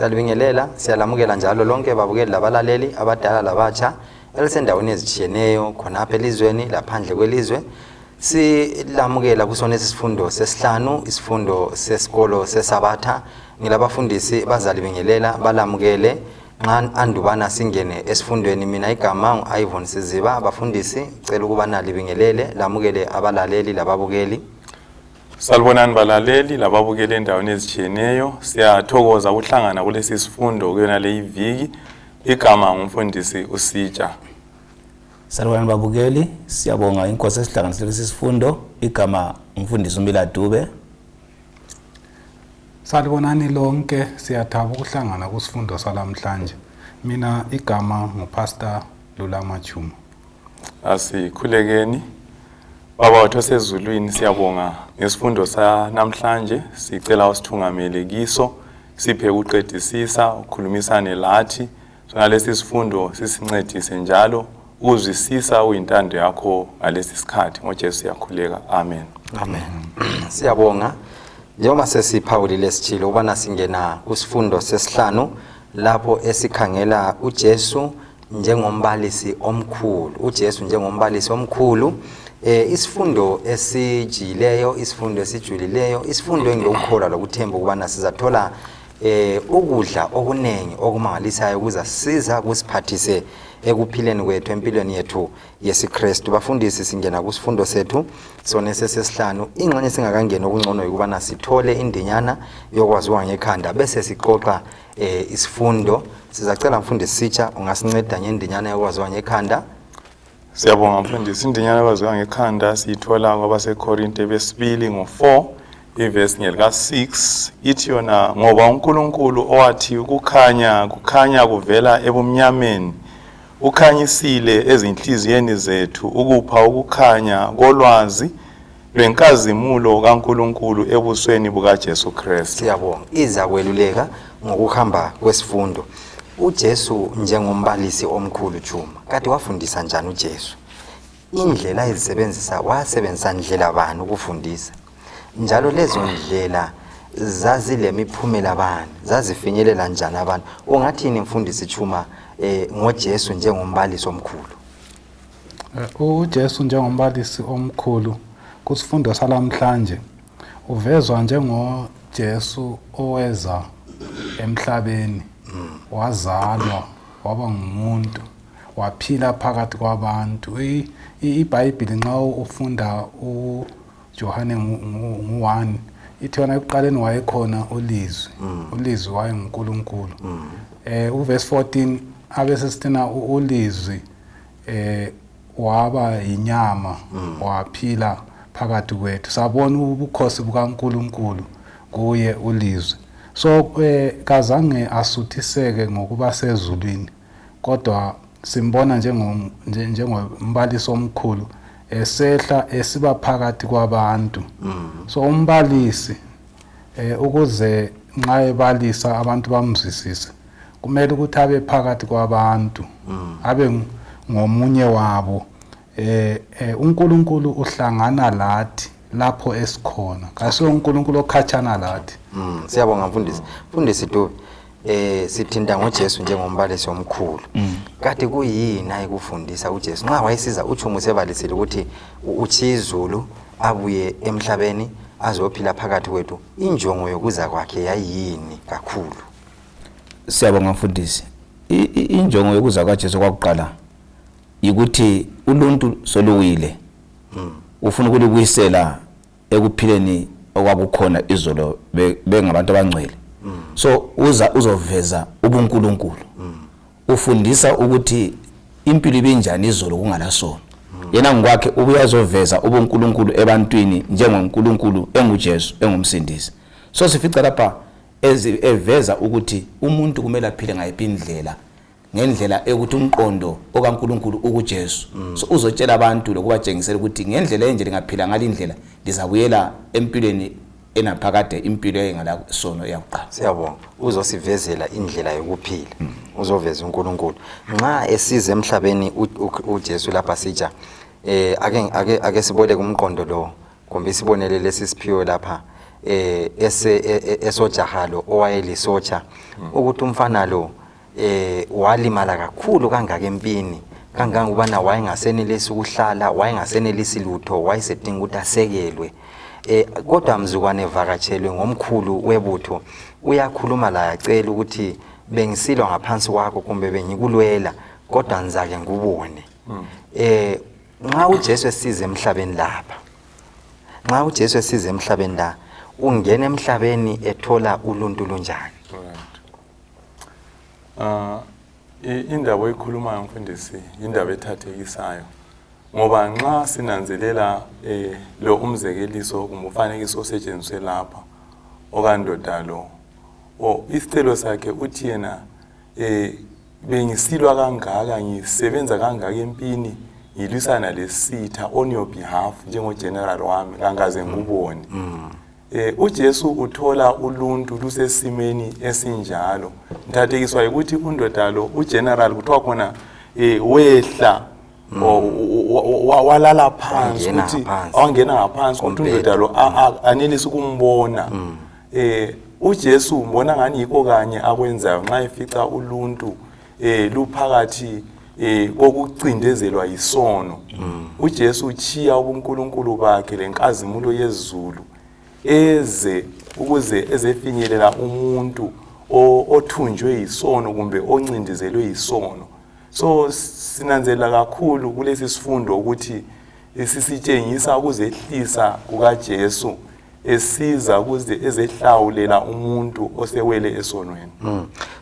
Siyalibingelela, siyalamukela njalo lonke babukeli labalaleli abadala labatsha elisendaweni ezitshiyeneyo khonapha elizweni laphandle kwelizwe. Silamukela kusona isifundo sesihlanu, isifundo sesikolo seSabatha. Ngilabafundisi bazalibingelela balamukele nxa andubana singene esifundweni. Mina igama ngu-Ivon Siziba. Abafundisi cela ukubana libingelele lamukele abalaleli lababukeli. Salibonani balaleli lababukeli endaweni ezitshiyeneyo. Siyathokoza ukuhlangana kulesi sifundo kuyona leyi viki. Igama ngumfundisi uSitsha. Salibonani babukeli, siyabonga inkosi esihlanganisile kulesi sifundo. Igama ngumfundisi uMila Dube. Salibonani lonke, siyathaba ukuhlangana kusifundo salamhlanje. Mina igama nguPastor Lulama Chuma. Asikhulekeni. Baba wethu osezulwini, siyabonga ngesifundo sanamhlanje. Sicela usithungamele kiso, siphe ukuqedisisa, ukhulumisane lathi. Sona lesi sifundo sisincedise njalo ukuzwisisa uyintando yakho ngalesi sikhathi. NgoJesu siyakhuleka. Amen. Amen. Siyabonga. Njengoba sesiphawulile sitshilo ukubana singena kusifundo sesihlanu lapho esikhangela uJesu njengombalisi omkhulu. uJesu njengombalisi omkhulu. Isifundo esijiyileyo, isifundo esijulileyo, isifundo engilokukholwa lokuthemba ukubana sizathola ukudla okuningi okumangalisayo kuzasiza kusiphathise ekuphileni kwethu, empilweni yethu yesiKristu. Bafundisi, singena kusifundo sethu sona sesesihlanu. Ingxenye singakangeni okungcono yikubana sithole indinyana yokwaziwa ngekhanda bese sixoxa isifundo. Sizacela mfundisi Sitsha, ungasinceda ngendinyana yokwaziwa ngekhanda. Siyabonga mfundisi. Indinyana yokwaziwa ngekhanda siyithola kwabaseKorinte besibili ngo-4 ivesi ngelika-6, ithi yona, ngoba uNkulunkulu owathi ukukhanya kukhanya kuvela ebumnyameni ukhanyisile ezinhliziyweni zethu ukupha ukukhanya kolwazi lwenkazimulo kaNkulunkulu ebusweni bukaJesu Kristu. Siyabonga. Izakweluleka ngokuhamba kwesifundo. uJesu njengombalisi omkhulu, Chuma, kade wafundisa njani uJesu? Indlela ayizisebenzisa, wasebenzisa ndlela bani ukufundisa? Njalo lezo ndlela zazilemiphumela bani? Zazifinyelela njani abantu? Ungathini mfundisi Chuma ngoJesu njengombalisi omkhulu? UJesu njengombalisi omkhulu kusifundo salamhlanje uvezwa njengoJesu oweza emhlabeni, wazalwa waba ngumuntu, waphila phakathi kwabantu. IBhayibhili nxa ufunda uJohane ngu-1 ithi yona ekuqaleni wayekhona uLizwi, uLizwi wayenguNkulunkulu. Uverse 14 abesesithina uLizwi waba yinyama, waphila phakathi kwethu, sabona ubukhosi bukaNkulunkulu kuye uLizwi. So kazange asuthiseke ngokuba sezulwini, kodwa simbona njengombalisi omkhulu esehla esiba phakathi kwabantu. So umbalisi ukuze nxa ebalisa abantu bamzwisise, kumele ukuthi abe phakathi kwabantu, abe ngomunye wabo. uNkulunkulu uhlangana lathi lapho esikhona, kasiyo uNkulunkulu okhatshana lathi. Siyabonga mfundisi. Mfundisi Dube, sithinta ngoJesu njengombalisi omkhulu. Kade kuyini ayikufundisa uJesu nxa wayesiza? uChuma usebalisile ukuthi utshiya izulu abuye emhlabeni azophila phakathi kwethu. Injongo yokuza kwakhe yayini kakhulu? Siyabonga mfundisi. Injongo yokuza kwaJesu kwakuqala yikuthi uluntu soluwile, ufuna ukulibuyisela ekuphileni okwakukhona izolo bengabantu abangcwele. So uza uzoveza ubuNkulunkulu, ufundisa ukuthi impilo ibinjani izolo kungalasono. Yena ngokwakhe ubuye azoveza ubuNkulunkulu ebantwini njengoNkulunkulu enguJesu engumsindisi. So sifica lapha eveza ukuthi umuntu kumele aphile ngayiphi indlela, ngendlela ekuthi umqondo okaNkulunkulu ukuJesu. So uzotshela abantu lokubatshengisela ukuthi ngendlela enje lingaphila ngalindlela lizabuyela empilweni enaphakade, impilo engala sono eyakuqala. Siyabonga. Uzosivezela indlela yokuphila, uzoveza uNkulunkulu nxa esiza emhlabeni uJesu lapha sitsha. Ake siboleke umqondo lo, kumbe isibonele lesi siphiwe lapha. ese esojaha lo owayelisotsha ukuthi umfana lo walimala kakhulu kangaka empini, kangangobana wayengasenelisi ukuhlala, wayengasenelisi lutho, wayesedinga ukuthi asekelwe. Kodwa mzukwane evakatshelwe ngomkhulu webutho, uyakhuluma laye acela ukuthi bengisilwa ngaphansi kwakho kumbe bengikulwela, kodwa ngizake ngikubone. Nxa uJesu esiza emhlabeni lapha, nxa uJesu esiza emhlabeni la, ungena emhlabeni ethola uluntu lunjani? Right. Indaba oyikhulumayo mfundisi indaba ethathekisayo, ngoba nxa sinanzelela lo umzekeliso kumbe umfanekiso osetshenziswe lapha okandoda lo, isicelo sakhe uthi yena bengisilwa kangaka, ngisebenza kangaka empini, ngilwisana lesitha on your behalf njengo-general wami, kangaze ngikubone. UJesu uthola uluntu lusesimeni esinjalo. Ngithathekiswa ukuthi undoda lo ugeneral kuthiwa khona wehla walala phansi Wangena ukuthi ngaphansi. Wangena ngaphansi ukuthi Kombheda. Undoda lo anelise ukumbona. UJesu mbona ngani yikho kanye akwenzayo nxa efica uluntu luphakathi kokucindezelwa yisono. UJesu uchiya ubuNkulunkulu bakhe lenkazimulo yezulu eze ukuze ezefinyelela umuntu othunjwe yisono kumbe oncindezelwe yisono. So sinanzelela kakhulu kulesi sifundo ukuthi sisitshengisa ukuzehlisa kukaJesu esiza ukuze ezehlawulela umuntu osewele esonweni.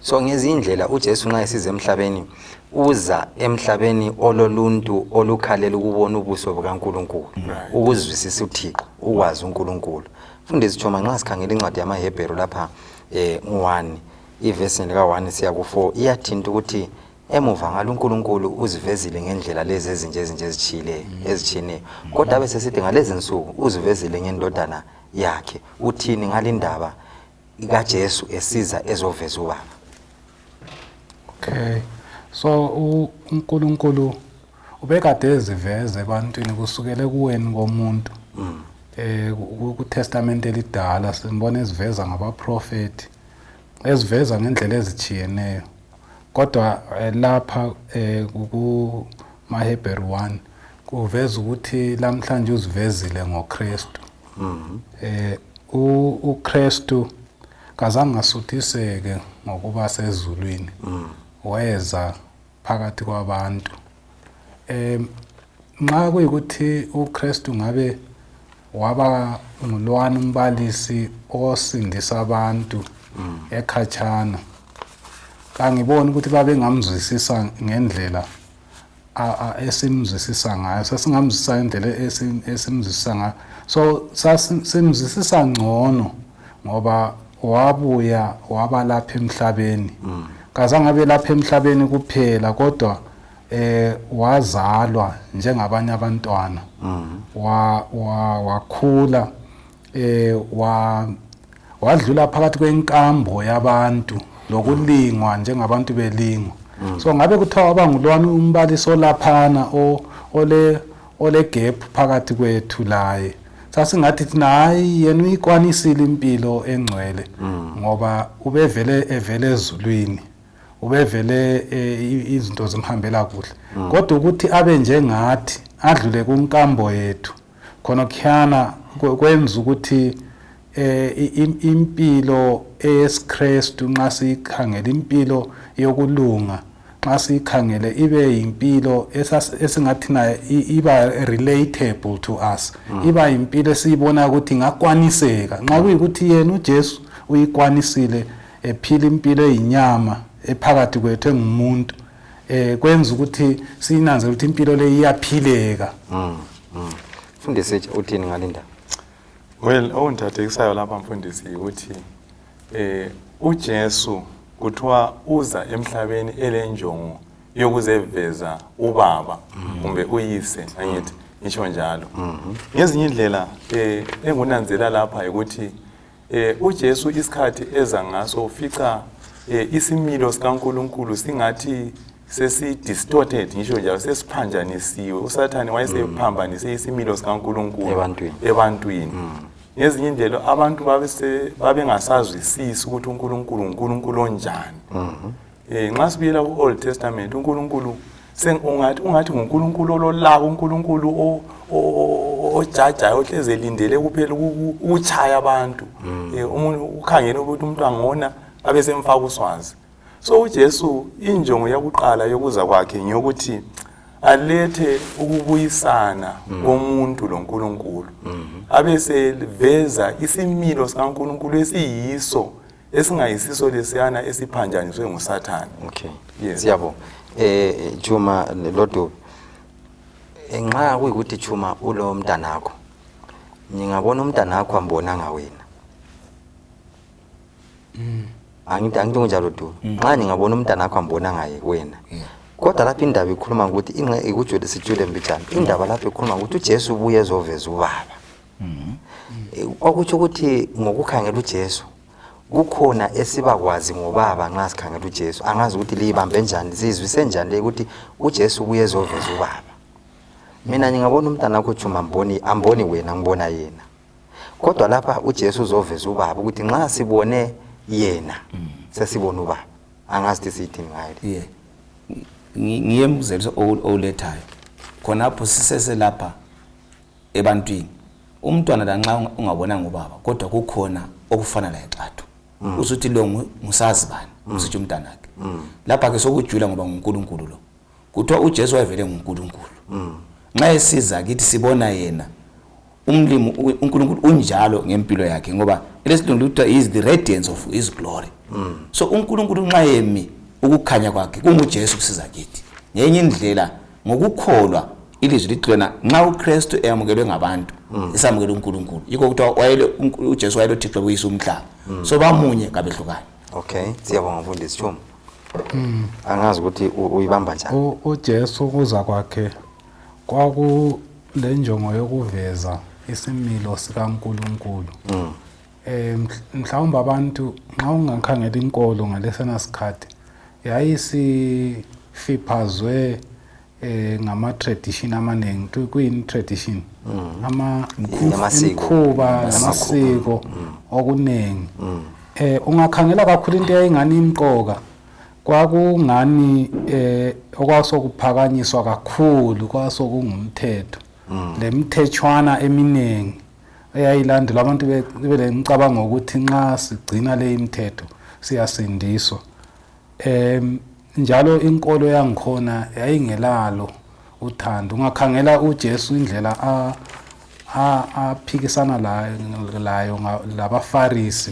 So ngezinye indlela uJesu nxa esiza emhlabeni, uza emhlabeni ololuntu olukhalela ukubona ubuso bukaNkulunkulu, ukuzwisisa uThixo, ukwazi uNkulunkulu. Mfundisi Choma, nxa sikhangela incwadi yamaHebheru lapha ngu-1 ivesi lika-1 siya ku-4, iyathinta ukuthi emuva ngalo uNkulunkulu uzivezile ngendlela lezi ezinje ezinje ezitshiyileyo ezitshiyeneyo, kodwa abe sesithi ngalezi nsuku uzivezile ngendodana yakhe. Uthini ngalindaba kaJesu esiza ezoveza ubaba? Okay, so uNkulunkulu ubekade eziveze ebantwini kusukela ekuweni komuntu. Ku Testament elidala simbona eziveza ngabaprofeti, eziveza ngendlela ezitshiyeneyo, kodwa lapha ku maHebheru 1 kuveza ukuthi lamhlanje uzivezile ngoKristu. UKristu kazange asuthiseke ngokuba sezulwini, weza phakathi kwabantu. Nxa kuyikuthi uKristu ngabe waba ngulwana umbalisi osindisa abantu ekhatshana, kangiboni ukuthi babengamzwisisa ngendlela esimzwisisa ngayo. Sasingamzwisisa ngendlela esimzwisisa ngayo, so simzwisisa ngcono ngoba wabuya waba lapha emhlabeni. Kazange abe lapha emhlabeni kuphela, kodwa wazalwa njengabanye abantwana, wa wa wakhula, wa wadlula phakathi kwenkambo yabantu lokulingwa njengabantu belingwa. So ngabe kuthiwa waba ngulwana umbalisi olaphana ole gap phakathi kwethu laye, sasingathi thina hayi, yena uyikwanisile impilo engcwele ngoba ubevele evele ezulwini, ubevele izinto zimhambela kuhle. Kodwa ukuthi abe njengathi, adlule kunkambo yethu khona khuyana, kwenza ukuthi impilo eyesiKristu, nxa siyikhangela impilo yokulunga, nxa siyikhangele ibe impilo esingathi nayo iba relatable to us, iba impilo esiyibona ukuthi ingakwaniseka nxa kuyikuthi yena uJesu uyikwanisile ephila impilo eyinyama ephakathi kwethu engumuntu. Kwenza ukuthi siyinanze ukuthi impilo le iyaphileka. Mfundisi, uthini ngalinda? Well, okungithathekisayo lapha mfundisi ukuthi uJesu kuthiwa uza emhlabeni elenjongo yokuzeveza ubaba kumbe uyise, angithi ngisho njalo. Ngezinye indlela engunanzela lapha ukuthi uJesu isikhathi eza ngaso ufica isimilo sikaNkuluNkulu singathi sesi distorted, ngisho njalo, sesiphanjanisiwe. USathane wayesephambanise isimilo sikaNkuluNkulu Ebantwini. Ebantwini. Ngezinye indlela abantu babengasazwisisi ukuthi uNkulunkulu uNkulunkulu onjani. Nxa sibuyela ku-Old Testament, uNkulunkulu ungathi nguNkulunkulu ololaka, uNkulunkulu ojajayo, ohlezi elindele kuphela ukuchaya abantu. Umuntu ukhangele ukuthi umuntu angona abe semfaka uswazi. So uJesu injongo yakuqala yokuza kwakhe ngeyokuthi alethe ukubuyisana komuntu loNkulunkulu, abeseveza isimilo sikaNkulunkulu esiyiso esingayisiso lesiyana esiphanjaniswe nguSathane. Okay. Yes. Siyabonga. Chuma Lodubi, nxa kuyikuthi Chuma ulo mntanakho, ngingabona umntanakho ambonanga wena. Angithi kunjalo Du. Nxa ngingabona umntanakho ambonanga wena. Kodwa lapha indaba ikhuluma ukuthi inxe ikujule sijule mbijana. Indaba lapha ikhuluma ukuthi uJesu ubuye ezoveza ubaba. Okutsho ukuthi ngokukhangela uJesu kukhona esibakwazi ngobaba nxa sikhangela uJesu. Angazi ukuthi liyibambe njani, sizwise njani le ukuthi uJesu ubuye ezoveza ubaba. Mina ngingabona umntanakho Chuma amboni wena, ngibona yena. Kodwa lapha uJesu uzoveza ubaba ukuthi nxa sibone yena sesibona ubaba. Angazi ukuthi siyithini ngayo le. Yeah. Ngiyemzeliso owulethayo khonapho siseselapha ebantwini. Umntwana lanxa ungabonanga ubaba, kodwa kukhona okufana laye xathu. Usuthi lo ngusazi bani, usuthi umntanakhe. Lapha ke sokujula ngoba nguNkulunkulu lo. Kuthiwa uJesu wayevele nguNkulunkulu. Nxa esiza kithi sibona yena. Umlimi uNkulunkulu unjalo ngempilo yakhe, ngoba elesilungu kuthiwa he is the radiance of his glory. So uNkulunkulu nxa yemi ukukhanya kwakhe kunguJesu kusiza kithi. Ngenye indlela ngokukholwa ilizwi lithi lona nxa uKristu eyamukelwe ngabantu, esamukele uNkulunkulu. Yikho kuthiwa uJesu wayeloThixo kuyisa umhlaba. So bamunye kabehlukani. Okay, siyabonga mfundisi Chuma. Angazi ukuthi uyibamba njani. uJesu kuza kwakhe kwakulenjongo yokuveza isimilo sikaNkulunkulu. Mhlawumbe abantu nxa ungakhangela inkolo ngalesana sikhathi yayisifiphazwe ngama tradition amaningi. Kuyini tradition? Amasiko. Imikhuba namasiko okuningi. Ungakhangela kakhulu into eyayingani imqoka kwakungani okwasokuphakanyiswa kakhulu kwasokungumthetho. Lemithethwana eminingi eyayilandelwa abantu belemcabango ukuthi nxa sigcina le imithetho siyasindiswa. Njalo inkolo yangikhona yayingelalo uthando. Ungakhangela uJesu indlela aphikisana layo labaFarisi,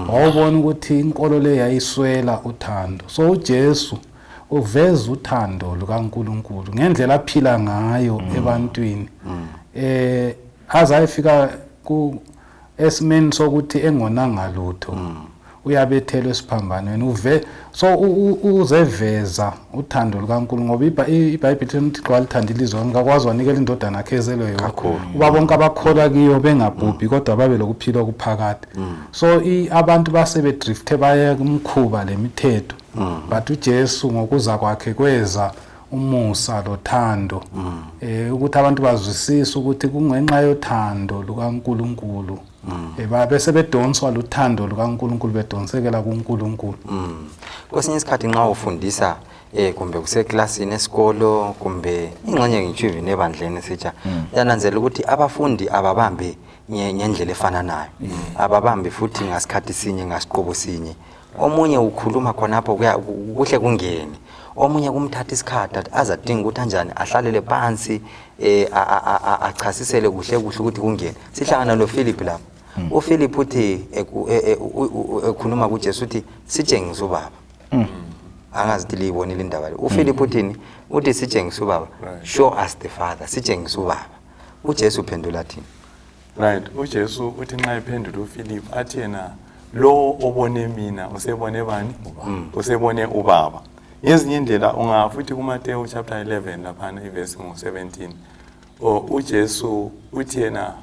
wawubona ukuthi inkolo le yayiswela uthando. So uJesu uveza uthando lukaNkulunkulu ngendlela aphila ngayo ebantwini. Azayifika ku esimeni sokuthi engonanga lutho, uyabethelwa esiphambanweni. Uve so uzeveza uthando lukaNkulunkulu, ngoba iBhayibheli lithi uThixo walithanda ilizwe ngakwazi wanikela indodana yakhe ezelwe yodwa, uba bonke abakholwa kiyo bengabhubhi kodwa babe lokuphila okuphakade. So abantu basebedrifthe baya kumkhuba lemithetho, but uJesu ngokuza kwakhe kweza umusa lothando, ukuthi abantu bazwisise ukuthi kungenxa yothando lukaNkulunkulu, bese bedonswa luthando lukaNkulunkulu, bedonsekela kuNkulunkulu. Kwesinye isikhathi nxa ufundisa kumbe kuseklasini esikolo kumbe ingxenye ngitsho even ebandleni sitsha, uyananzelela ukuthi abafundi ababambi ngendlela efananayo, ababambi futhi ngasikhathi sinye, ngasiqobo sinye. Omunye ukhuluma khonapho kuhle kungene, omunye kumthatha isikhathi azadinga ukuthi anjani ahlalele phansi, achasisele kuhle kuhle ukuthi kungene. Sihlangana noPhilip lapha. uPhilip uthi ekhuluma kuJesu uthi sitshengise ubaba. Angazi ukuthi liyibonile indaba le. uPhilip uthini? Uthi sitshengise ubaba. Show us the Father, sitshengise ubaba. uJesu uphendula athini? Right, uJesu uthi nxa ephendula uPhilip athi yena lo obone mina usebone bani? Usebone ubaba. Ngezinye indlela ungafuthi kuMateyu chapter 11 laphana ivesi ngo-17, uJesu uthi yena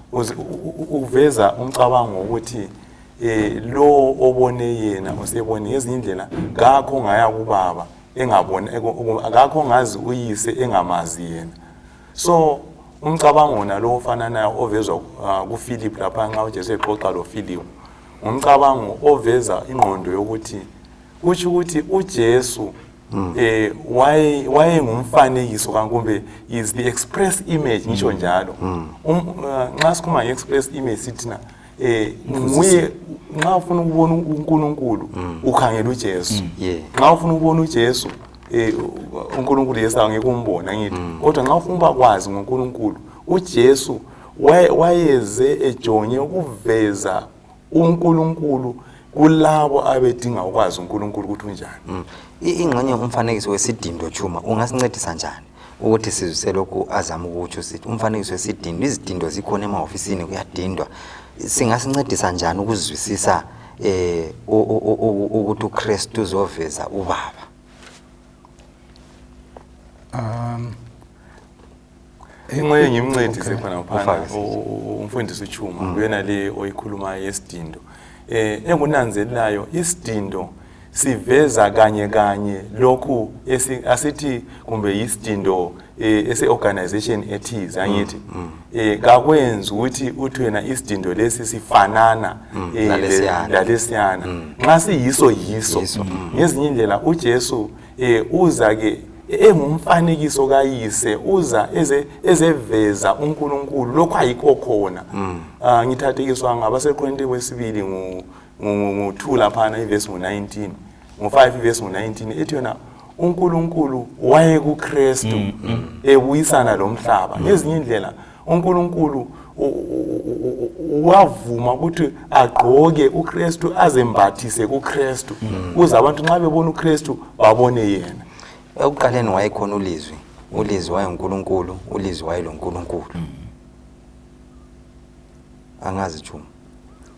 uveza umcabango wokuthi lo obone yena usebone. Ngezinye indlela kakho ongaya kubaba engaboni, akakho ongazi uyise engamazi yena. So Umcabango wona lo ofananayo ovezwa kuFilip lapha nxa uJesu exoxa loFilip, ngumcabango oveza ingqondo yokuthi kutsho ukuthi uJesu wayengumfanekiso kumbe is the express image, ngisho njalo. Nxa sikhuluma nge-express image sithina nguye. Nxa ufuna ukubona uNkulunkulu ukhangela uJesu. Nxa ufuna ukubona uJesu, uNkulunkulu Yesu angeke umbone, ngithi, kodwa nxa ufuna ukuba kwazi ngoNkulunkulu, uJesu wayeze ejonge ukuveza uNkulunkulu kulabo abedinga ukwazi uNkulunkulu ukuthi unjani. Ingxenye umfanekiso wesidindo, Chuma, ungasincedisa njani ukuthi sizwise lokhu azama ukutsho? Sithi umfanekiso wesidindo, izidindo zikhona emahofisini, kuyadindwa. Singasincedisa njani ukuzwisisa ukuthi uKristu uzoveza ubaba? Ingxenye ngimncedise khona phana. Ufake sithi. Umfundisi uChuma kuyena le oyikhuluma yesidindo, engunanzelelayo isidindo siveza kanye kanye lokhu asithi kumbe yisidindo ese-organization ethize, angithi, kakwenzi ukuthi uthi wena isidindo lesi sifanana lalesiyana. Lalesiyana. Nxa siyiso yiso. Yiso. Ngezinye indlela uJesu uza ke engumfanekiso kayise, uza ezeveza uNkulunkulu lokho ayikho khona. Ngithathekiswa ngabaseKorinte kwesibili ngu-2 laphana ivesi ngu-19, ngu-5 ivesi ngu-19, ethi yona uNkulunkulu wayekuKristu ebuyisana lo mhlaba. Ngezinye indlela uNkulunkulu wavuma ukuthi agqoke uKristu, azembathise kuKristu, ukuze abantu nxa bebona uKristu babone yena. Ekuqaleni wayekhona ulizwi, ulizwi wayenguNkulunkulu, ulizwi wayeloNkulunkulu. Angazi, Chuma,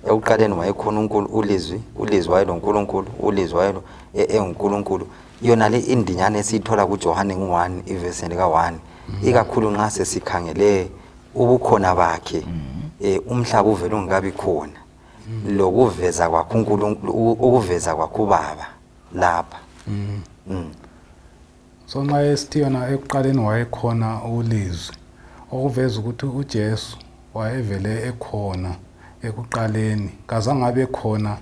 ekuqaleni wayekhona ulizwi, ulizwi wayeloNkulunkulu, ulizwi wayelo enguNkulunkulu. Yona le indinyana esiyithola kuJohane ngu-1 ivesi lika-1, ikakhulu nxa sesikhangele ubukhona bakhe umhlaba uvele ungakabi khona, lokuveza kwakhe uNkulunkulu, ukuveza kwakhe ubaba lapha. So nxa esithi yona ekuqaleni wayekhona ulizwi, okuveza ukuthi uJesu wayevele ekhona ekuqaleni, kazange abe khona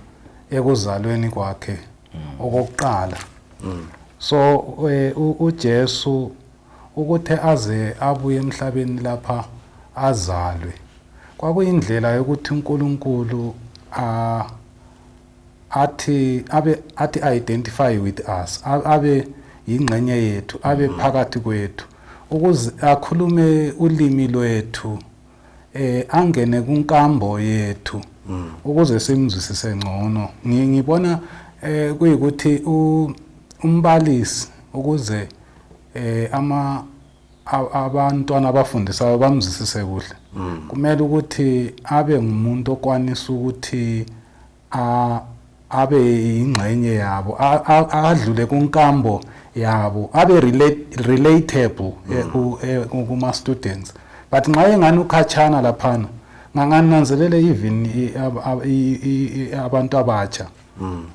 ekuzalweni kwakhe okokuqala. So uJesu ukuthi aze abuye emhlabeni lapha azalwe, kwakuyindlela yokuthi uNkulunkulu a athi abe athi identify with us, abe yingxenye yethu, abe phakathi kwethu, ukuze akhulume ulimi lwethu, angene kunkambo yethu ukuze simzwisise ngcono. Ngibona kuyikuthi umbalisi ukuze ama abantwana abafundisayo bamzwisise kuhle, kumele ukuthi abe ngumuntu okwanisa ukuthi abe yingxenye yabo, adlule kunkambo yabo, abe relatable kuma students. But nxa engani ukhatshana laphana, ngangananzelele even abantu abatsha,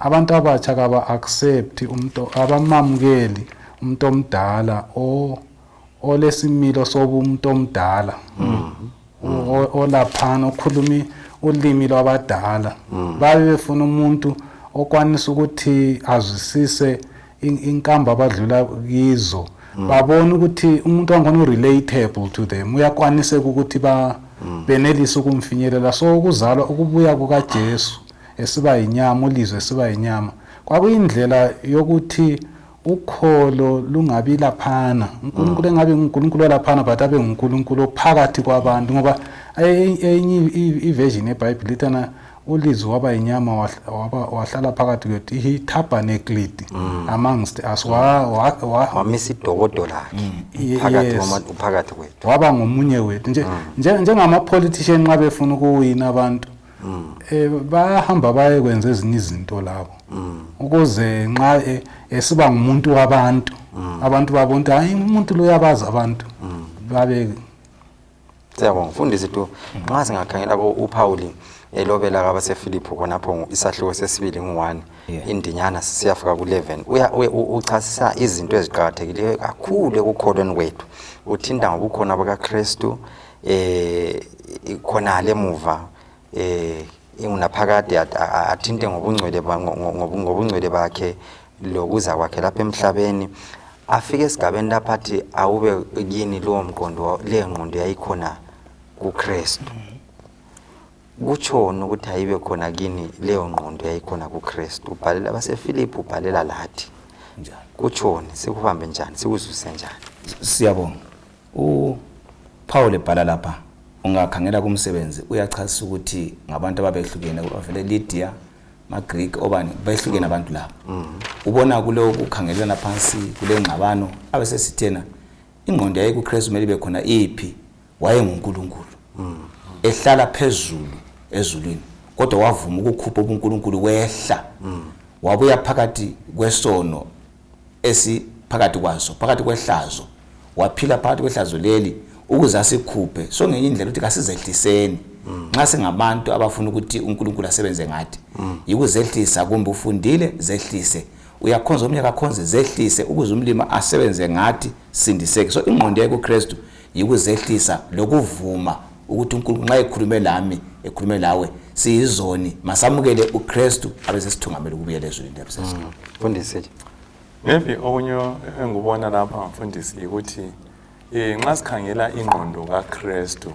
abantu abatsha kaba accept umuntu, abamamukeli umuntu omdala o olesimilo sobumuntu omdala olaphana okhuluma ulimi lwabadala. Babe befuna umuntu okwanisa ukuthi azwisise inkambo abadlula kizo, babone ukuthi umuntu wangkhona u-relatable to them, uyakwaniseka ukuthi ba benelise ukumfinyelela. So ukuzalwa, ukubuya kukaJesu esiba yinyama, ulizwe esiba yinyama, kwakuyindlela yokuthi ukholo lungabi laphana, uNkulunkulu engabe nguNkulunkulu olaphana, but abe nguNkulunkulu ophakathi kwabantu, ngoba enye iversion yeBhayibheli ithana ulizwi waba yinyama, wahlala phakathi kwethu, he tabernacled amongst us, wamisa idokodo lakhe phakathi phakathi kwethu. Waba ngomunye wethu nje, njengama-politician nxa befuna ukuwina abantu, bayahamba bayekwenza ezinye izinto labo ukuze nxa esiba ngumuntu wabantu, abantu babona ukuthi hayi, umuntu lo uyabazi abantu babe Siyabonga, mfundisi tu. Nxa singakhangela ko uPauli Elobela kwabaseFiliphu khonapho isahluko sesibili ngu-1 indinyana sisiyafika ku-11 uchasisa izinto eziqakathekileyo kakhulu ekukholweni kwethu. Uthinta ngobukhona bukaKristu khonale emuva ingunaphakade, athinte ngobungcwele ngobungcwele bakhe lokuza kwakhe lapha emhlabeni, afike esigabeni lapha athi awube kini lowo mqondo, leyo ngqondo yayikhona kuKristu. Kutshoni ukuthi ayibe khona kini leyo ngqondo yayikhona kuKristu? Ubhalela abaseFilipi, ubhalela lathi. Njalo. Kutshoni? Sikubambe njani? Sikuzwise njani? Siyabonga. UPaul ebhala lapha, ungakhangela kumsebenzi uyachasisa ukuthi ngabantu ababehlukene, bavele Lydia, maGreek, obani, behlukene abantu laba. Ubona kulokhu kukhangelelana phansi kule ngxabano, abesesithena ingqondo yayikuKristu kumele ibe khona iphi? WayenguNkulunkulu ehlala phezulu ezulwini, kodwa wavuma ukukhupha ubuNkulunkulu, wehla wabuya phakathi kwesono esiphakathi kwaso, phakathi kwehlazo, waphila phakathi kwehlazo leli ukuze asikhuphe. So ngenye indlela ukuthi kasizehliseni nxa singabantu abafuna ukuthi uNkulunkulu asebenze ngathi, yikuzehlisa. Kumbe ufundile, zehlise. Uyakhonza, omunye akakhonze, zehlise ukuze umlimi asebenze ngathi, sindiseke. So ingqondo yakuKristu yikuzehlisa lokuvuma ukuthi uNkulunkulu nxa ekhulume lami, ekhulume lawe, siyizoni, masamukele uKristu abesesithungamela ukubuyela ezulwini lapho. Mfundisi. Maybe okunye engikubona lapha, mfundisi, ukuthi nxa sikhangela ingqondo kaKristu,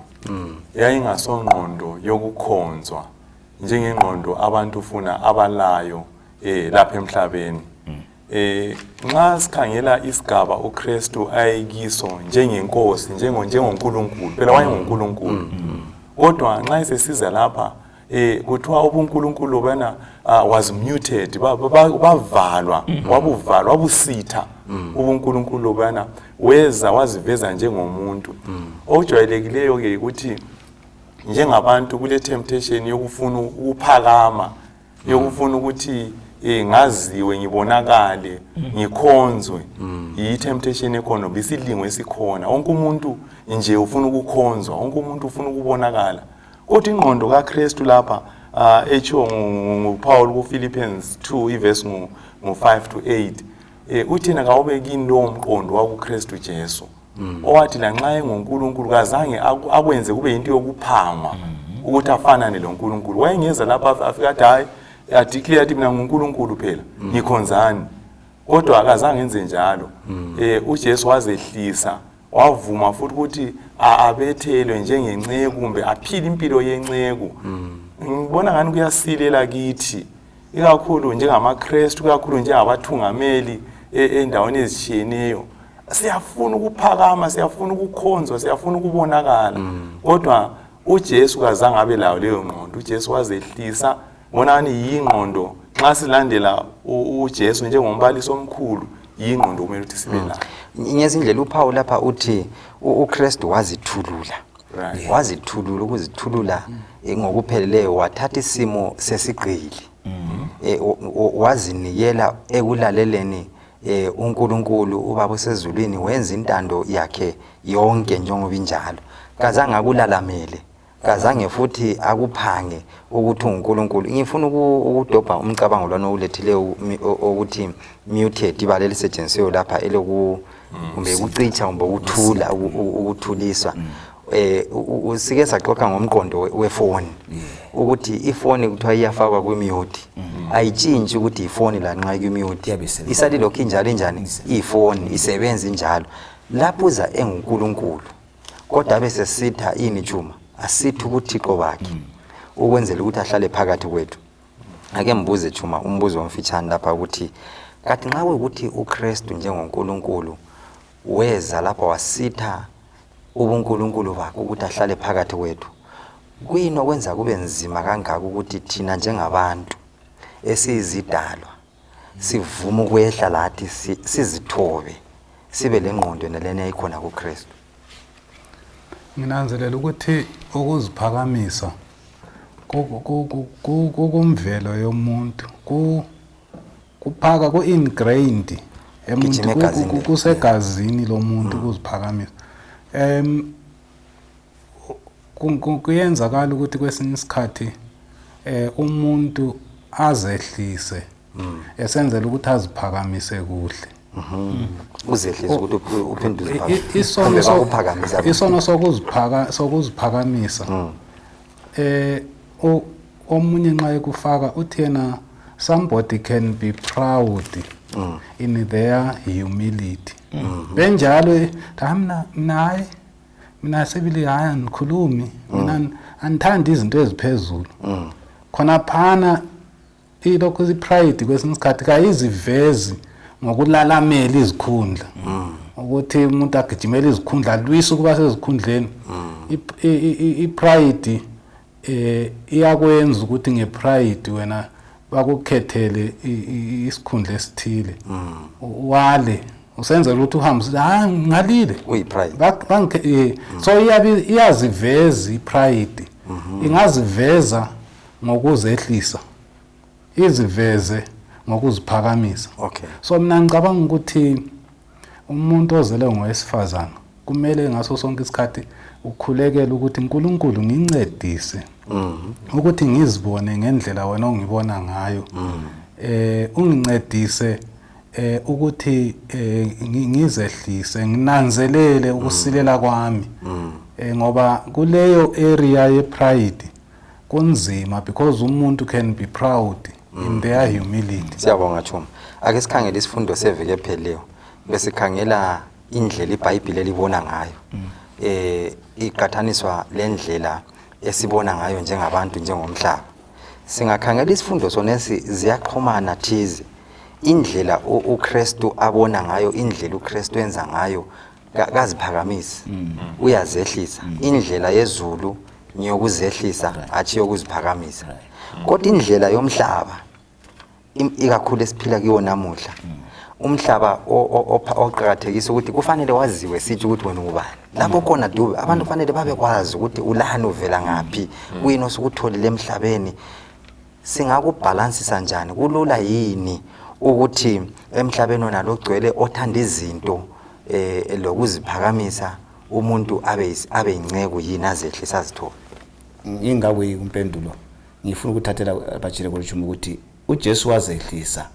yayingasongqondo yokukhonzwa njengengqondo abantu funa abalayo lapha emhlabeni. Nxa sikhangela isigaba uKristu ayekiso njengenkosi, njengoNkulunkulu, phela wayenguNkulunkulu, kodwa nxa esesiza lapha kuthiwa ubuNkulunkulu bana was muted, bavalwa, wabuvalwa, wabusitha ubuNkulunkulu bana, weza waziveza njengomuntu. Okujwayelekileyo ke ukuthi njengabantu kule temptation yokufuna ukuphakama, yokufuna ukuthi ngaziwe, ngibonakale, ngikhonzwe. Yi-temptation ekhona, isilingo esikhona. Wonke umuntu nje ufuna ukukhonzwa, wonke umuntu ufuna ukubonakala, kodwa ingqondo kaKristu lapha etshiwo nguPaul ku-Philippians 2 ivesi ngu-5 to 8, uthina kawube kini lowo mqondo wakuKristu Jesu, owathi lanxa enguNkulunkulu kazange akwenze kube yinto yokuphangwa ukuthi afanane loNkulunkulu. Wayengeza lapha afika athi hayi, adeclare athi mina nguNkulunkulu phela, ngikhonzani, kodwa akazange enze njalo. UJesu wazehlisa, wavuma futhi ukuthi abethelwe njengenceku kumbe aphile impilo yenceku. Ngibona ngani kuyasilela kithi, ikakhulu njengamaKristu, ikakhulu njengabathungameli endaweni ezitshiyeneyo. Siyafuna ukuphakama, siyafuna ukukhonzwa, siyafuna ukubonakala, kodwa uJesu kazange abe layo leyo ngqondo. uJesu wazehlisa. Bonani yingqondo, nxa silandela uJesu njengombalisi omkhulu, yingqondo kumele ukuthi sibe layo. Ngezindlela uPaul lapha uthi uKristu wazithulula. Wazithulula, ukuzithulula ngokupheleleyo, wathatha isimo sesigqili, wazinikela ekulaleleni uNkulunkulu uBaba osezulwini, wenza intando yakhe yonke njengoba injalo. Kazange akulalamele, kazange futhi akuphange ukuthi unguNkulunkulu. Ngifuna ukudobha umcabango lwana owulethileyo ukuthi muted, ibala elisetshenzisiweyo lapha eloku kumbe ukucitsha kumbe ukuthula, ukuthuliswa. Sike saxoxa ngomqondo wefoni ukuthi ifoni kuthiwa iyafakwa kwi-mute, ayitshintshi ukuthi ifoni lanxa ikwi-mute, Iyabe isebenza. Isalilokhu injalo injani ifoni isebenza injalo. Lapho uza enguNkulunkulu, kodwa abe sesitha ini juma asithi ubuthixo bakhe ukwenzela ukuthi ahlale phakathi kwethu. Ake mbuze Juma umbuzo omfitshane lapha ukuthi kathi nxa kuyikuthi uKristu njengoNkulunkulu weza lapha wasitha ubuNkulunkulu bakhe ukuthi ahlale phakathi kwethu, kuyini okwenza kube nzima kangaka ukuthi thina njengabantu esiyizidalwa sivume ukwehla lathi sizithobe, sibe lengqondo nalena eyayikhona kuKristu? Nginanzelela ukuthi ukuziphakamisa kukumvelo yomuntu, kuphaka ku-ingrained Gijima egazini. Kusegazini lomuntu ukuziphakamisa. Kuyenzakala ukuthi kwesinye isikhathi Umuntu azehlise esenzela ukuthi aziphakamise kuhle. Uzehlise ukuthi uphinde uziphakamise. Isono Kumbe bakuphakamisa. Isono sokuziphakamisa omunye nxa ekufaka uthi yena somebody can be proud in their humility. Benjalo hayi mina hayi mina sibili hayi angikhulumi mina, angithandi izinto eziphezulu. Khona phana ilokhu i-pride kwesinye isikhathi kayizivezi ngokulalamela izikhundla, ukuthi umuntu agijimele izikhundla, alwise ukuba sezikhundleni. I-pride iyakwenza ukuthi ngepride wena bakukhethele isikhundla esithile, wale usenzela ukuthi uhambe usithi hayi ngalile. Uyi-pride. So iyaziveza i-pride, ingaziveza ngokuzehlisa, iziveze ngokuziphakamisa. So mina ngicabanga ukuthi umuntu ozele ngowesifazana kumele ngaso sonke isikhathi ukhulekele ukuthi uNkulunkulu ngincedise ukuthi ngizibone ngendlela wena ongibona ngayo, ungincedise ukuthi ngizehlise, nginanzelele ukusilela kwami, ngoba kuleyo area ye pride kunzima because umuntu can be proud in their humility. Siyabonga Chuma. Ake sikhangele isifundo seviki ephelileyo, besikhangela indlela iBhayibheli elibona ngayo iqathaniswa lendlela esibona ngayo njengabantu, njengomhlaba. Singakhangela isifundo sonesi, ziyaxhumana thize. Indlela uKristu abona ngayo, indlela uKristu enza ngayo, kaziphakamisi, uyazehlisa. Indlela yezulu ngiyokuzehlisa, athi yokuziphakamisa. Kodwa indlela yomhlaba, ikakhulu esiphila kiwo namuhla, umhlaba oqakathekisa ukuthi kufanele waziwe, sithi ukuthi wena ungubani lapho khona Dube, abantu kufanele babekwazi ukuthi ulani, uvela ngaphi, kuyini osukutholile emhlabeni. Singakubhalansisa njani? Kulula yini ukuthi emhlabeni wona logcwele othanda izinto lokuziphakamisa, umuntu abe yinceku yini, azehlisa, azithole? Ingabe impendulo ngifuna ukuthathela abatshile kolishumi ukuthi uJesu wazehlisa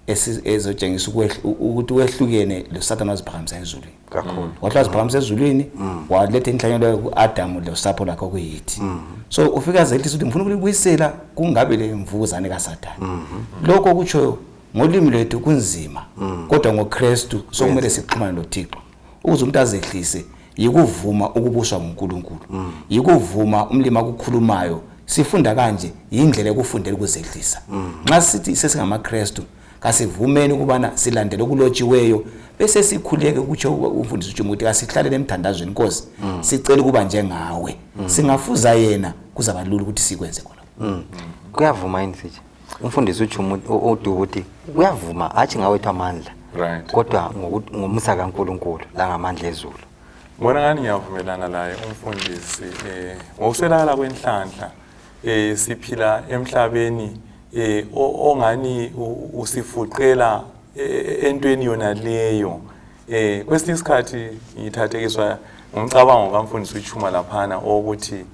ezotshengisa ukuthi wehlukene loSathane waziphakamisa ezulwini. Kakhulu. Wathi waziphakamisa ezulwini, waletha inhlanyelo ku-Adamu losapho lakhe okuyithi. So ufika azehlisa ukuthi ngifuna ukulibuyisela kungabe le mvukuzane kaSathane. Lokho kutsho ngolimi lwethu kunzima, kodwa ngoKristu sokumele sixhumane noThixo. Ukuze umuntu azehlise yikuvuma ukubuswa nguNkulunkulu, yikuvuma umlimi akukhulumayo. Sifunda kanje yindlela yokufundela ukuzehlisa. Nxa sithi sesingamaKristu, kasivumeni ukubana silandele okulotshiweyo, bese sikhuleke, kutsho umfundisi uJuma ukuthi kasihlalele emthandazweni, Nkosi, sicela ukuba njengawe. Singafuza yena, kuzaba lula ukuthi sikwenze khona. Kuyavuma yini sithi umfundisi uJuma uDube ukuthi kuyavuma, hatshi ngawethu amandla, kodwa ngomusa kaNkulunkulu langamandla ezulu? Ngibona ngani ngiyavumelana laye umfundisi ngokuswelakala kwenhlanhla siphila emhlabeni ongani usifuqela entweni yona leyo. Kwesinye isikhathi ngithathekiswa ngumcabango kamfundisi uChuma laphana owokuthi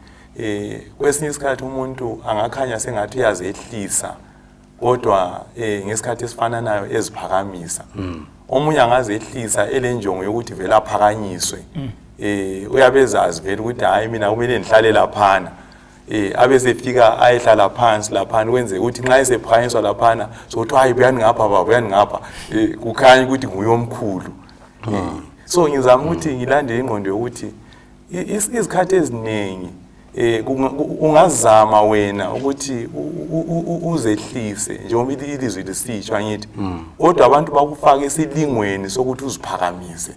kwesinye isikhathi umuntu angakhanya sengathi uyazehlisa, kodwa ngesikhathi esifananayo eziphakamisa. Omunye angazehlisa elenjongo yokuthi vele aphakanyiswe, uyabe ezazi vele ukuthi hayi mina kumele ngihlale laphana, abesefika ayehlala phansi laphana, kwenzeka ukuthi nxa esephakanyiswa laphana sokuthi hayi buyani ngapha baba, buyani ngapha, kukhanya ukuthi nguye omkhulu. So ngizama ukuthi ngilandele ingqondo yokuthi izikhathi eziningi ungazama wena ukuthi uzehlise njengoba ilizwi lisitsho, angithi, kodwa abantu bakufaka esilingweni sokuthi uziphakamise,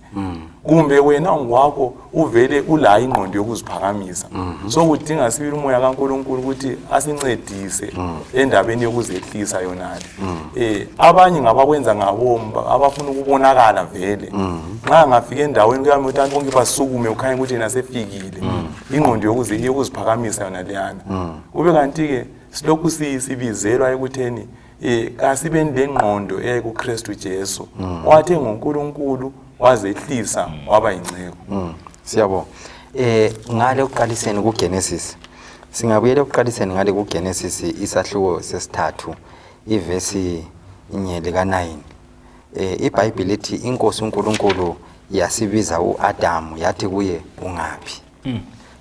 kumbe wena ngwakho uvele ulayo ingqondo yokuziphakamisa. So kudinga sibili umoya kaNkulunkulu ukuthi asincedise endabeni yokuzehlisa yonale. Abanye ngabakwenza ngabomu, abafuna ukubonakala vele. Nxa ngafika endaweni kuyami ukuthi abantu bonke basukume, ukhanye ukuthi yena sefikile, ingqondo yokuziphakamisa yona leyana. Kube kanti-ke silokhu sibizelwa ekutheni kasibeni lengqondo eyayikuKristu Jesu, wathi nguNkulunkulu wazehlisa waba yinceku. Siyabonga. Ngale ukuqaliseni kuGenesis. Singabuyela ekuqaliseni ngale kuGenesis isahluko sesithathu ivesi inye lika-9. IBhayibheli lithi inkosi uNkulunkulu yasibiza uAdamu yathi kuye ungaphi.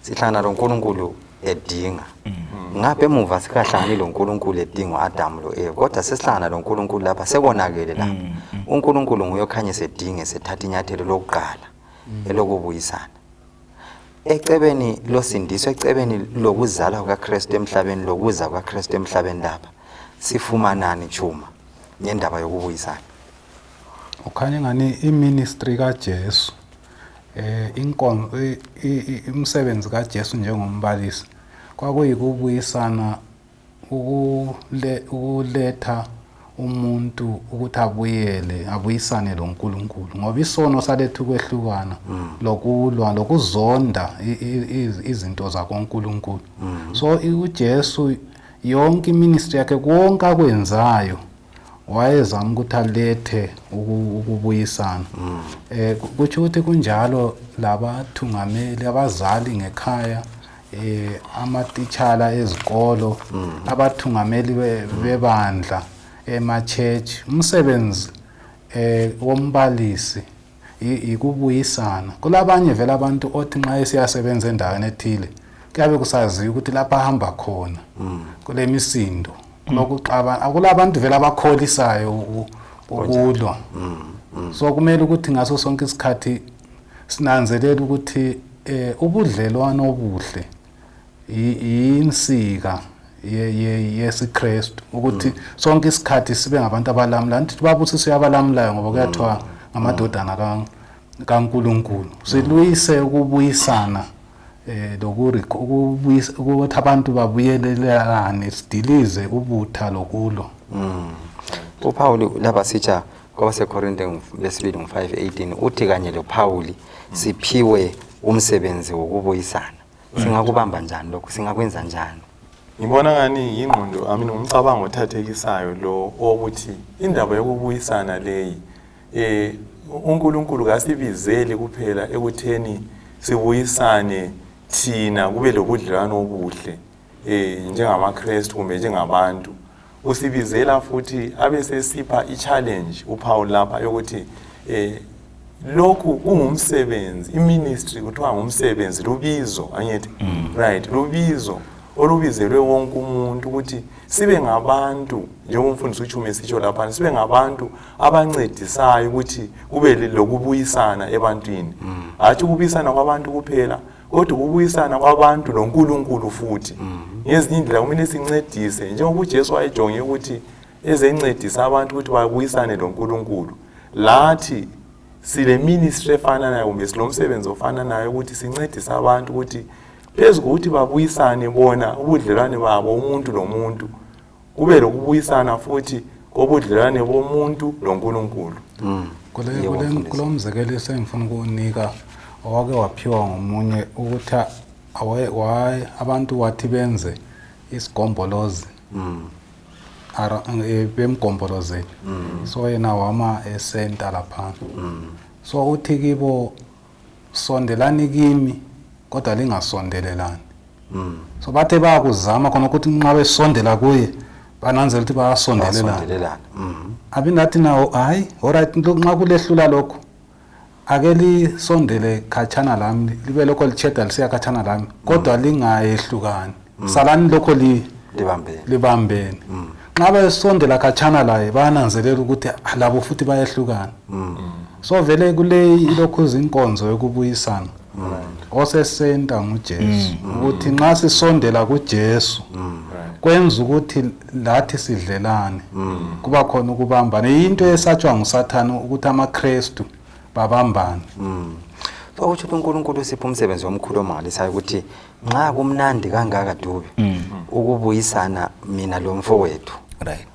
Sihlangana loNkulunkulu edinga. Ngapha emuva sikahlangani loNkulunkulu edinga uAdamu loEva, kodwa sesihlangana loNkulunkulu lapha sekonakele lapha. uNkulunkulu nguye okhanye sedinge sethatha inyathelo lokuqala elokubuyisana. Ecebeni losindiso, ecebeni lokuzalwa kukaKristu emhlabeni, lokuza kukaKristu emhlabeni lapha sifumanani Chuma ngendaba yokubuyisana? Ukhanya ingani iministry kaJesu inkonzo umsebenzi kaJesu njengombalisi kwakuyikubuyisana, ukuletha umuntu ukuthi abuyele abuyisane loNkulunkulu, ngoba isono saletha ukwehlukana lokulwa lokuzonda izinto zakoNkulunkulu. So uJesu yonke iministry yakhe, konke akwenzayo, wayezama ukuthi alethe ukubuyisana. Kutsho ukuthi kunjalo labathungameli, abazali ngekhaya, amatitshala ezikolo, abathungameli bebandla ema-church, umsebenzi wombalisi ikubuyisana. Kulabanye vele abantu othi nxa esiyasebenza endaweni ethile kuyabe kusaziwa ukuthi lapha ahamba khona kulemisindo, kulokuxabana, akulabantu vele abakholisayo ukulwa. So kumele ukuthi ngaso sonke isikhathi sinanzelele ukuthi ubudlelwano obuhle yinsika yesiKristu, ukuthi sonke isikhathi sibe ngabantu abalamulayo. Ngithi babusiswe abalamulayo, ngoba kuyathiwa ngamadodana kaNkulunkulu. Silwise ukubuyisana lokubuyisa ukuthi abantu babuyelelane, sidilize ubutha lokulwa. UPaul lapha sitsha kwabaseKorinte lesibili ngu-5:18 uthi kanye loPaul siphiwe umsebenzi wokubuyisana. Singakubamba njani lokhu? Singakwenza njani? Ngibona ngani yingqondo, I mean umcabango othathekisayo lo wokuthi indaba yokubuyisana leyi, uNkulunkulu kasibizeli kuphela ekutheni sibuyisane thina kube lobudlelwano obuhle njengamaKristu kumbe njengabantu. Usibizela futhi abe sesipha i-challenge uPaul lapha yokuthi lokhu kungumsebenzi, iministry kuthiwa ngumsebenzi, lubizo, angithi? Right, lubizo olubizelwe wonke umuntu ukuthi sibe ngabantu, njengomfundisi uChume sitsho lapha, sibe ngabantu abancedisayo ukuthi kube lokubuyisana ebantwini. Hatshi ukubuyisana kwabantu kuphela, kodwa ukubuyisana kwabantu loNkulunkulu futhi. Ngezinye indlela kumele sincedise, njengoba uJesu wayejonge ukuthi ezencedisa abantu ukuthi babuyisane loNkulunkulu, lathi sile ministry efananayo kumbe silomsebenzi ofananayo ukuthi sincedise abantu ukuthi phezu kokuthi babuyisane bona ubudlelwane babo umuntu lomuntu, kube lokubuyisana futhi kobudlelwane bomuntu loNkulunkulu. Yebo, mfundisi. Kulo mzekeliso engifuna ukuwunika owake waphiwa ngomunye ukuthi abantu wathi benze isigombolozi bemgombolozele, so yena wama esenta laphana. So uthi kibo, "Sondelani kimi, kodwa lingasondelelani." So bathe bayakuzama khona ukuthi nxa besondela kuye bananzela ukuthi bayasondelelana. Basondelelana. Abinathi nawo, hayi, alright, nxa kulehlula lokhu ake lisondele khatshana lami, libe lokho litsheda lisiya khatshana lami, kodwa lingayehlukani, salani lokho libambene, libambene. Nxa besondela khatshana laye bayananzelela ukuthi labo futhi bayehlukana. So vele kule ilokhu zinkonzo yokubuyisana osesenta nguJesu, ukuthi nxa sisondela kuJesu kwenza ukuthi lathi sidlelane, kuba khona ukubambana. Yinto esatshwa nguSathane ukuthi amaKristu babambane. So kutsho ukuthi uNkulunkulu usipha umsebenzi omkhulu omangalisayo, ukuthi nxa kumnandi kangaka Dube ukubuyisana mina lo mfowethu,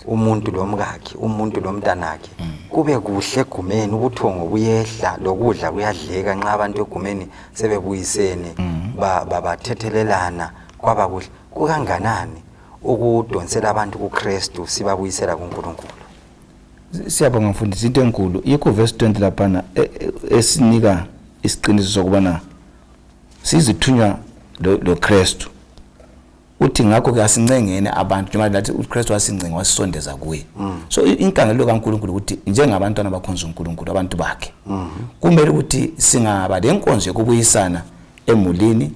umuntu lomkakhe, umuntu lomntanakhe, kube kuhle egumeni, ubuthongo buyehla, lokudla kuyadleka nxa abantu egumeni sebebuyisene, bathethelelana kwaba kuhle, kukanganani ukudonsela abantu kuKristu, sibabuyisela kuNkulunkulu? Siyabonga mfundisi, into enkulu yikho verse 20 laphana esinika isiqiniso sokubana sizithunywa loKristu. Uthi ngakho ke asincengene abantu njengoba lathi uKristu wasincenga wasisondeza kuye. So inkangelelo kaNkulunkulu ukuthi njengabantwana abakhonza uNkulunkulu, abantu bakhe, kumele ukuthi singaba lenkonzo yokubuyisana emulini,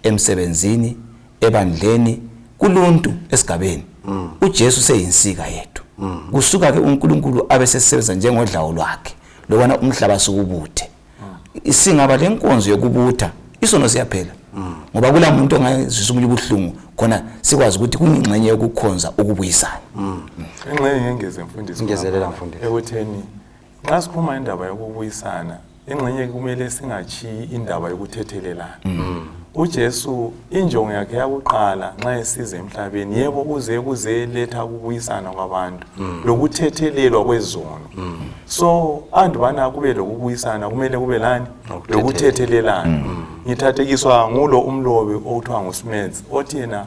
emsebenzini, ebandleni, kuluntu, esigabeni. UJesu seyinsika yethu. Kusuka ke uNkulunkulu abe sesebenza njengodlawo lwakhe lokwana umhlaba sukubuthe. Singaba lenkonzo yokubutha, isono siyaphela, ngoba kula muntu ongazwisa omunye ubuhlungu khona sikwazi ukuthi kuyingxenye yokukhonza ukubuyisana. Ingxenye ngengeze, mfundisi. Ngezelela, mfundisi. Ekutheni nxa sikhuluma indaba yokubuyisana, ingxenye kumele singachiyi indaba yokuthethelelana. UJesu injongo yakhe yakuqala nxa esiza emhlabeni, yebo, uze kuzeletha ukubuyisana kwabantu lokuthethelelwa kwezono. So andubana kube lokubuyisana, kumele kube lani? Lokuthethelelana. Ngithathekiswa ngulo umlobi okuthiwa nguSmith, othi yena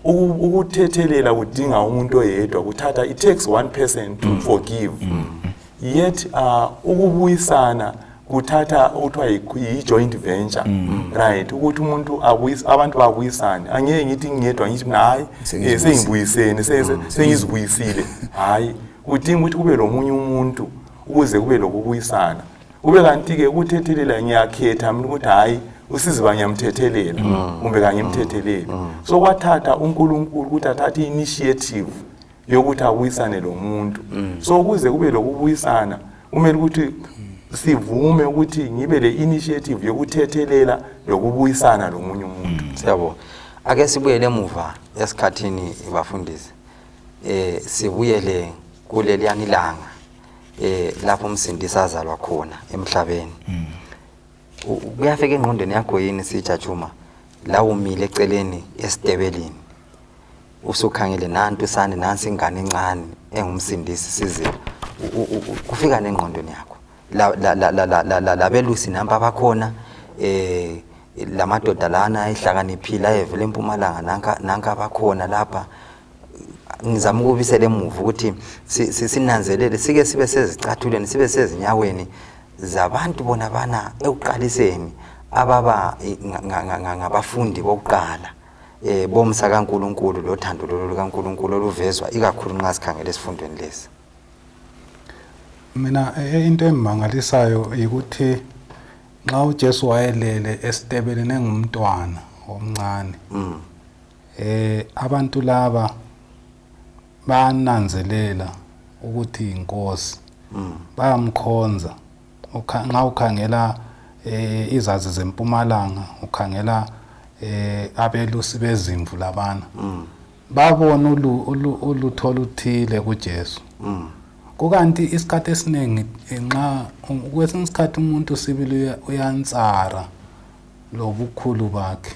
ukuthethelela kudinga umuntu oyedwa, kuthatha, it takes one person to forgive, yet ukubuyisana kuthatha okuthiwa yi-joint venture, right? Ukuthi umuntu abantu babuyisane. Angeke ngithi ngingedwa, ngithi mina hayi, sengibuyisene, sengizibuyisile. Hayi, kudinga ukuthi kube lomunye umuntu ukuze kube lokubuyisana. Kube kanti-ke ukuthethelela, ngiyakhetha mina ukuthi hhayi, uSiziba ngiyamthethelela kumbe kangimthetheleli. So kwathatha uNkulunkulu ukuthi athathe i-initiative yokuthi abuyisane lo muntu. So ukuze kube lokubuyisana, kumele ukuthi sivume ukuthi ngibe le initiative yokuthethelela lokubuyisana lomunye umuntu. Siyabonga. Ake sibuyele emuva esikhathini, bafundisi. Sibuyele kuleliyani ilanga lapho umsindisi azalwa khona emhlabeni. Kuyafika engqondweni yakho yini, sijajuma la umile eceleni esitebelini, usukhangele nantu usane, nansi ingane encane engumsindisi sizile? Kufika nengqondweni yakho la la la la la la la labelusi nampa abakhona, lamadoda lana ehlakaniphile ayevela empumalanga, nanka nanka abakhona lapha? Ngizama ukubisela emuva ukuthi sinanzelele, sike sibe sezicathulweni, sibe sezinyaweni zabantu bona bana ekuqaliseni ababa ngabafundi bokuqala bomsa kaNkuluNkulu, lothando lolu lukaNkuluNkulu oluvezwa ikakhulu nxa sikhangele esifundweni lesi. Mina into engimangalisayo ukuthi nxa uJesu wayelele esitebeleni engumntwana omncane, abantu laba bananzelela ukuthi inkosi, bayamkhonza. Nxa ukhangela izazi zempumalanga, ukhangela abelusi bezimvu labana, babona ulutho oluthile kuJesu. Kukanti isikhathi esiningi, nxa kwesinye isikhathi umuntu sibili uyansara lobukhulu bakhe,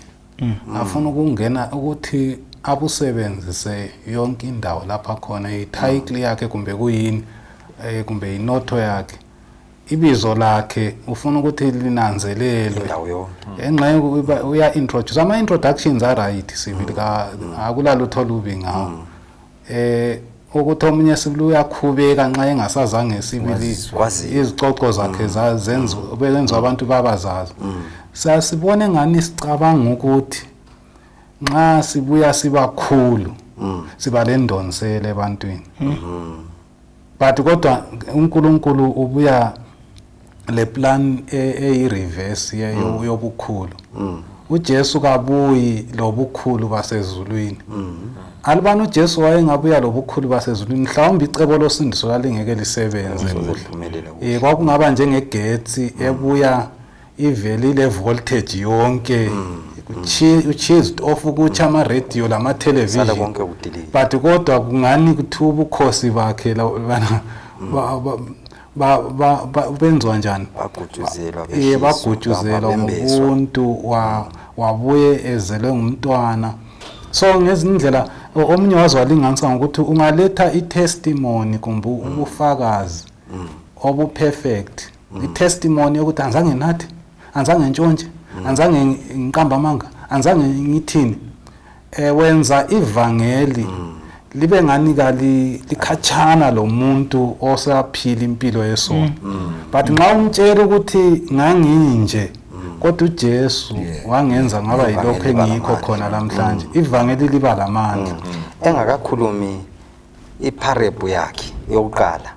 afuna ukungena ukuthi abusebenzise yonke indawo lapha khona, i-title yakhe kumbe kuyini, kumbe inotho yakhe, ibizo lakhe, ufuna ukuthi linanzelelwe indawo yonke. Engxenye uya-introduce ama-introductions a-right sibili, akulalutho olubi ngawo, ukuthi omunye sibili uyakhubeka nxa engasazange sibili Kwaziwa. izicoco zakhe zenziwa, benziwa abantu babazazi. Siyasibona engani sicabanga ukuthi nxa sibuya sibakhulu siba lendonsela ebantwini, but kodwa uNkulunkulu ubuya le plan eyi-reverse yobukhulu. uJesu kabuyi lobukhulu basezulwini. Alibani uJesu wayengabuya lobukhulu basezulwini, mhlawumbe icebo losindiso lalingeke lisebenze kuhle. Liphumelele kuhle. Kwakungaba njengegetsi ebuya ivelile voltage yonke, cheesed off, kutsha ama-radio Sala lama-television. Konke kudilika. But kodwa kungani kuthiwa ubukhosi bakhe bana benziwa njani? Bagutshuzelwa, iye behliswa, bagutshuzelwa bembeswa. Ngobuntu wabuye ezelwe ngumntwana. So ngezinye indlela omunye waze walinganisa ngokuthi ungaletha i-testimony kumbe ubufakazi obu-perfect, i-testimony yokuthi anzange nathi, anzange ntshontshe, anzange ngiqamba amanga, anzange ngithini, wenza ivangeli libe ngani kali likhatshana lo muntu osaphila impilo yesono. But nxa umtshela ukuthi nganginje Kodwa uJesu wangenza ngaba yilokho engiyikho khona namhlanje. Ivangeli liba lamandla. Engakakhulumi iparable yakhe yokuqala,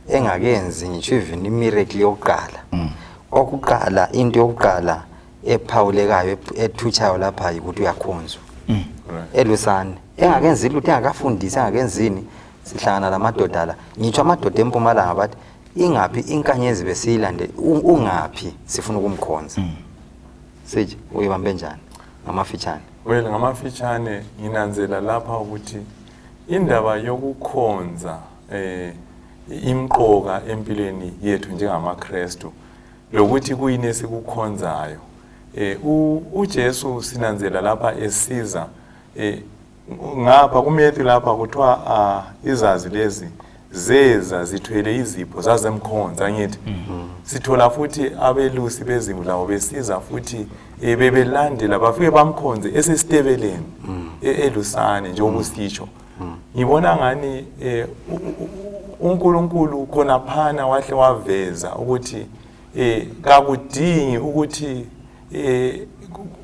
engakenzi ngisho even imiracle yokuqala, okuqala into yokuqala ephawulekayo ethutshayo lapha ukuthi uyakhonzwa. Elusane engakenzi lutho, engakafundisi, engakenzini, sihlangana lamadoda la, ngitsho amadoda empumalanga, bathi ingaphi inkanyezi besiyilande, ungaphi, sifuna ukumkhonza. Sije uyibambe njani ngamafitshane? Well, ngamafitshane nginanzela lapha ukuthi indaba yokukhonza imqoka empilweni yethu njengamaKristu, lokuthi kuyini esikukhonzayo. UJesu sinanzela lapha esiza ngapha kuMatthew lapha kuthiwa izazi lezi zeza zithwele izipho zazemkhonza, ngithi sithola futhi abelusi bezimvu labo besiza futhi bebelandela bafike bamkhonze esesitebeleni elusane njengoba usitsho. Ngibona ngani uNkulunkulu khonaphana wahle waveza ukuthi kakudingi ukuthi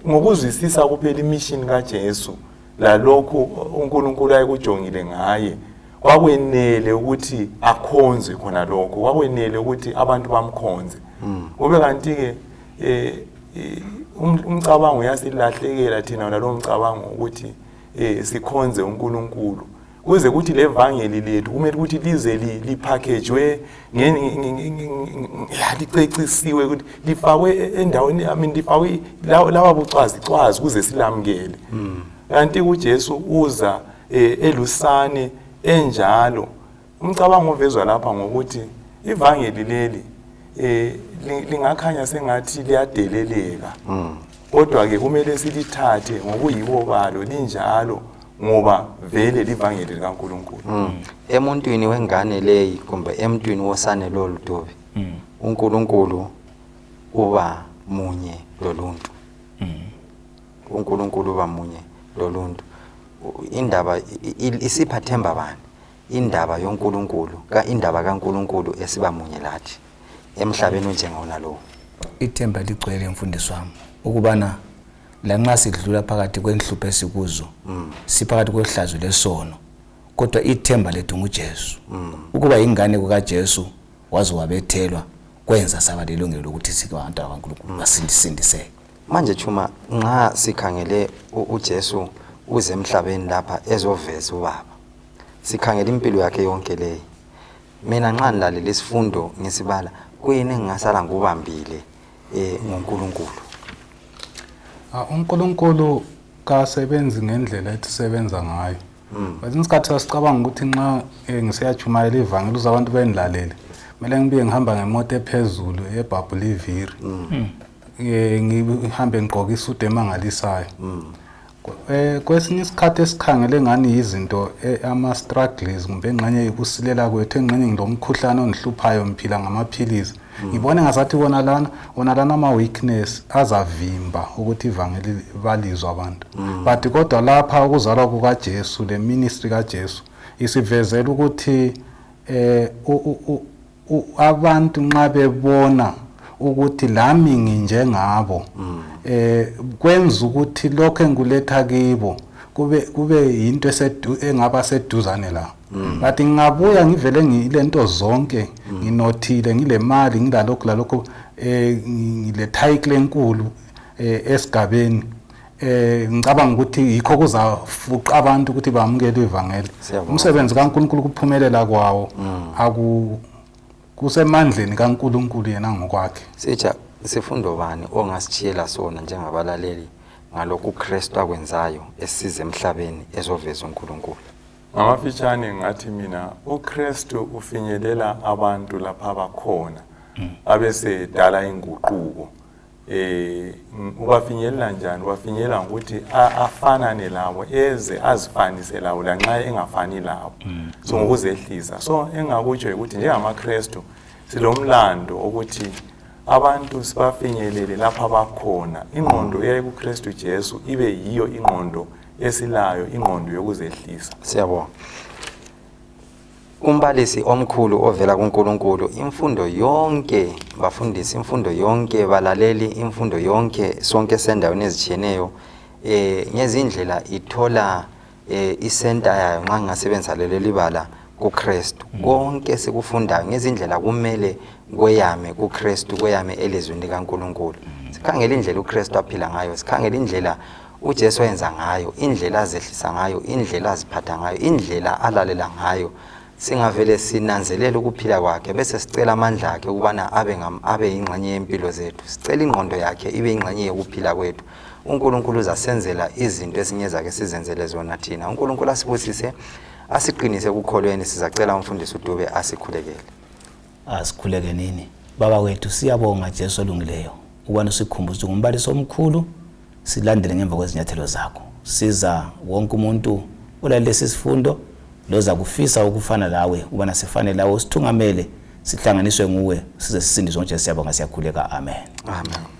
ngokuzwisisa kuphela imission kaJesu lalokhu uNkulunkulu ayekujongile ngaye, kwakwenele ukuthi akhonzwe khona lokho, kwakwenele ukuthi abantu bamkhonze. Kube kanti-ke umcabango uyasilahlekela thina nalowo mcabango ukuthi sikhonze uNkulunkulu, kuze kuthi levangeli lethu kumele ukuthi lize lipackagwe licecisiwe, ukuthi lifakwe endaweni, I mean lifakwe lawa bucwazicwazi ukuze silamukele. Kanti uJesu uza elusane enjalo. Umcabango ovezwa lapha ngokuthi ivangeli leli lingakhanya sengathi liyadeleleka, kodwa-ke kumele silithathe ngokuyibo balo linjalo, ngoba vele livangeli likaNkulunkulu. Emuntwini wengane leyi kumbe emntwini wosane lolu Tobi, uNkulunkulu uba munye loluntu. uNkulunkulu uba munye loluntu. Indaba isipha themba bani? Indaba yoNkulunkulu, indaba kaNkulunkulu esiba munye lathi emhlabeni onjengawona lowo. Ithemba ligcwele mfundisi wami, ukubana lanxa sidlula phakathi kwenhlupho esikuzo, siphakathi kwehlazo lesono, kodwa ithemba lethu nguJesu. Ukuba ingane kukaJesu waze wabethelwa kwenza saba lelungelo lokuthi sibe abantwana bakaNkulunkulu, basindiseke. Manje Chuma, nxa sikhangele uJesu uze emhlabeni lapha ezoveza ubaba, sikhangele impilo yakhe yonke leyi, mina nxa ngilalela isifundo ngisibala, kuyini engingasala ngikubambile ngoNkulunkulu? UNkulunkulu kasebenzi ngendlela ethi sebenza ngayo. Kwesinye isikhathi sasicabanga ukuthi nxa ngisiyatshumayela ivangeli ukuze abantu bengilalele, kumele ngibuye ngihamba ngemoto ephezulu ebhabhula iviri, ngihambe ngigqoke isudu emangalisayo. Kwesinye isikhathi esikhangele ngani yizinto ama-struggles kumbe engxenye yikusilela kwethu, engxenye ngilomkhuhlane ongihluphayo, ngiphila ngamaphilisi, ngibone ngasathi wona lana ama-weakness azavimba ukuthi ivangeli balizwe abantu. But kodwa lapha ukuzalwa kukaJesu le ministry kaJesu isivezela ukuthi abantu nxa bebona ukuthi lami nginjengabo, kwenza ukuthi lokho engikuletha kibo kube yinto engaba seduzane la. But ngingabuya ngivele ngilento zonke, nginothile, ngilemali, ngilalokhu lalokhu, ngile title enkulu esigabeni, ngicabanga ukuthi yikho kuzafuqa abantu ukuthi bamukele ivangeli. Siyabonga. Umsebenzi kaNkulunkulu kuphumelela kwawo aku kusemandleni kaNkulunkulu yena ngokwakhe. Sitsha sifundo bani ongasitshiyela sona njengabalaleli ngalokhu uKristu akwenzayo esize emhlabeni ezoveza uNkulunkulu? Ngamafitshane ngathi mina uKristu ufinyelela abantu lapha abakhona, abesedala inguquko. Ubafinyelela njani? Ubafinyelela ngokuthi afanane labo, eze azifanise labo lanxa engafani labo. So ngokuzehlisa. So engakutsho ukuthi njengamaKristu silomlando ukuthi abantu sibafinyelele lapha abakhona. Ingqondo eyayikuKristu Jesu ibe yiyo ingqondo esilayo, ingqondo yokuzehlisa. Siyabonga. Kumbalisi omkhulu ovela kuNkulunkulu, imfundo yonke bafundisi, imfundo yonke balaleli, imfundo yonke sonke sendaweni ezitshiyeneyo ngezindlela ithola isenta yayo nxa ngingasebenzisa lelo libala kuKristu. Konke sikufundayo ngezindlela kumele kweyame kuKristu, kweyame elizwini likaNkulunkulu. Sikhangele indlela uKristu aphila ngayo, sikhangele indlela uJesu ayenza ngayo, indlela azehlisa ngayo, indlela aziphatha ngayo, indlela alalela ngayo. Singavele sinanzelele ukuphila kwakhe bese sicela amandla akhe ukubana abe yingxenye yempilo zethu, sicela ingqondo yakhe ibe yingxenye yokuphila kwethu. uNkulunkulu uzasenzela izinto esinyezake sizenzele zona thina. uNkulunkulu asibusise, asiqinise ekukholweni. Sizacela umfundisi uDube asikhulekele. Asikhuleke nini. Baba wethu, siyabonga Jesu olungileyo ukubana usikhumbuze ngumbalisi omkhulu, silandele ngemva kwezinyathelo zakho. Siza wonke umuntu olalele lesi sifundo loza kufisa ukufana lawe, ukubana sifane lawe, usithungamele, sihlanganiswe nguwe size sisindiswe ngoJesu. Siyabonga, siyakhuleka, amen. Amen.